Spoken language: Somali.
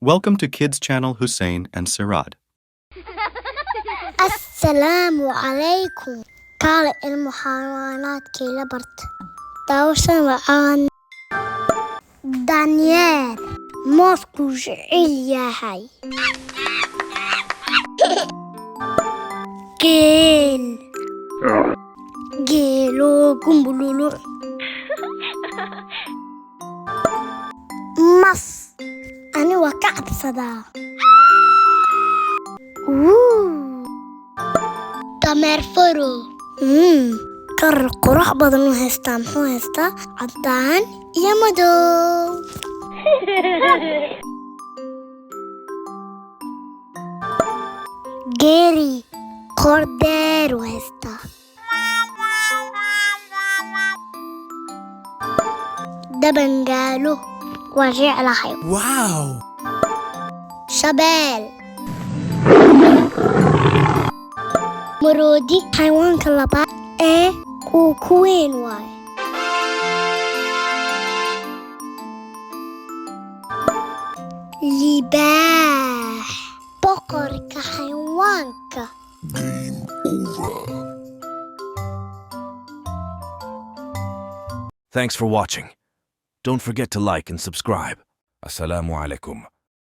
Welcome to Kids Channel Hussein and Sirad. Assalaamu calaykum. Kaale ilmo xayawaanaadkii la barta. Daawashan wacaan. Daanyeer mooskuu jecel yahay. Geel. Geeloo gumbululu. Mas. Ani waa ka cabsadaa. Wuu. Dameer faro. Karar qurux badan u haystaa, muxuu haystaa? Caddaan iyo madow. Geeri qoor dheer u haystaa. Dabangaalo waa jeclahay. Wow! Shabeel. Maroodi xayawaanka labaad ee uu ku weyn waaye. Libaax boqorka xayawaanka. Thanks for watching. Don't forget to like and subscribe. Assalamu alaikum.